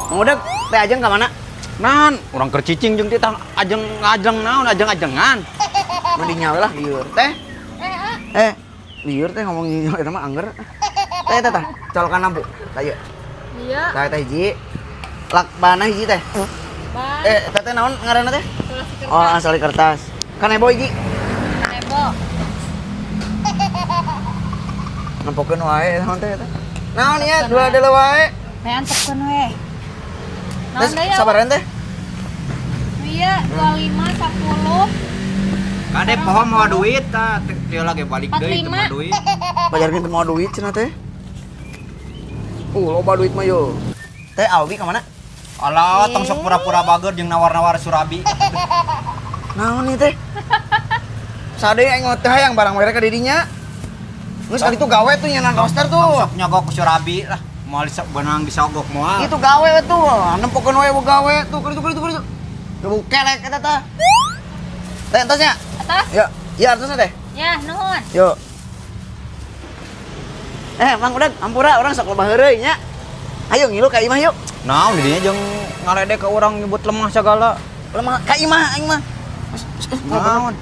Mang Udag, teh Ajeng ka mana? Nan, urang keur cicing jeung titah ajeng ajeng naon ajeng-ajengan. Mending nyawe lah lieur teh. Eh, ah. Eh, lieur teh ngomong nyawe eta mah angger. Teh teh tah, colokan lampu. Tah ieu. Iya. Tah teh hiji. Lakbanna hiji teh. Ban. Eh, teh teh naon ngaranna teh? Tulasi kertas. Oh, asal kertas. Kanebo hiji. Kanebo. Nempokeun wae naon teh eta. Naon ieu dua deuleu wae. Teh antepkeun we. Naon Terus deui ya? sabaran teh? Iya, 25 10. Kade poho mawa duit tah, teu lagi balik deui teu 45. mawa duit. Bayarkeun teu mawa duit cenah teh. Loba duit mah yo. Teh Alwi ka mana? Alah, tong sok pura-pura bager jeung nawar-nawar surabi. Naon nih teh? Sade aing mah teh hayang barang mereka di dinya. Geus kali itu gawe tuh nyenan roster tuh. Sok nyogok ku surabi lah. Moal benang disogok moal. Itu gawe we tuh, nempokeun we gawe tuh, kali itu kali itu kali itu. Gebu kelek eta tah. Teh entasnya. Atas? Ya, ya artosnya teh. Ya, nuhun. Yuk. Eh, Mang Udag, ampura urang sok loba heureuy nya. Ayo ngilu ka imah yuk. Naon di dinya jeung ngaledek ka urang nyebut lemah sagala. Lemah ka imah aing mah. Naon?